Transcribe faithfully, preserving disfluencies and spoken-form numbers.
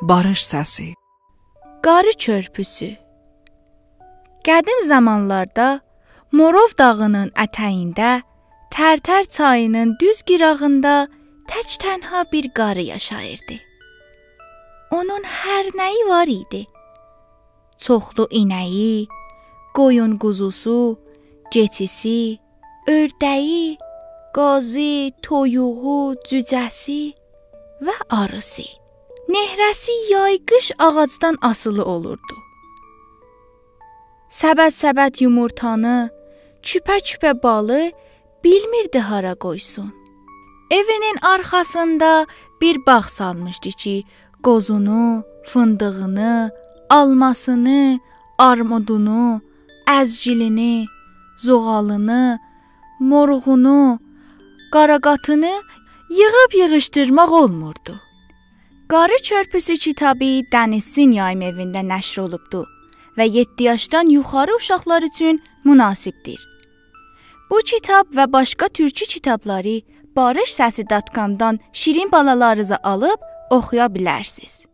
باریش سسی. قاری کؤرپوسو. قدیم زامانلاردا موروو داغی‌نین اتگینده، ترتر چایی‌نین دوز قیراغیندا تک تنها بیر قاری یاشاییردی. اونون هر نه‌یی وار ایدی. چوخلو اینه‌یی، قویون قوزوسو، کئچیسی، اؤرده‌یی، قازی، تویوغو، جوجه‌سی و آری‌سی. نهره‌سی یای-قیش آغاجدان آسیلی اولوردو. سبد-سبد یومورتانی، کوپه-کوپه بالی بیلمیردی هارا قویسون. ائوی‌نین آرخاسیندا بیر باغ سالمیشدی کی، قوزونو، فیندیغینی، آلماسینی، آرمودونو، ازگیلینی، زوغالینی، موروغونو، قاراقاتینی ییغیب ییغیشدیرماق اولموردو. قاری کؤرپوسو کیتابی دنیزچین یاییم ائوینده نشر اولوبدو و یئددی یاشدان یوخاری اوشاقلار اوچون مناسبدیر. بو کیتاب و باشقا تورکی کیتابلاری باریش سسی دات کامدان شیرین بالالارینیزا آلیب اوخویا بیلرسینیز.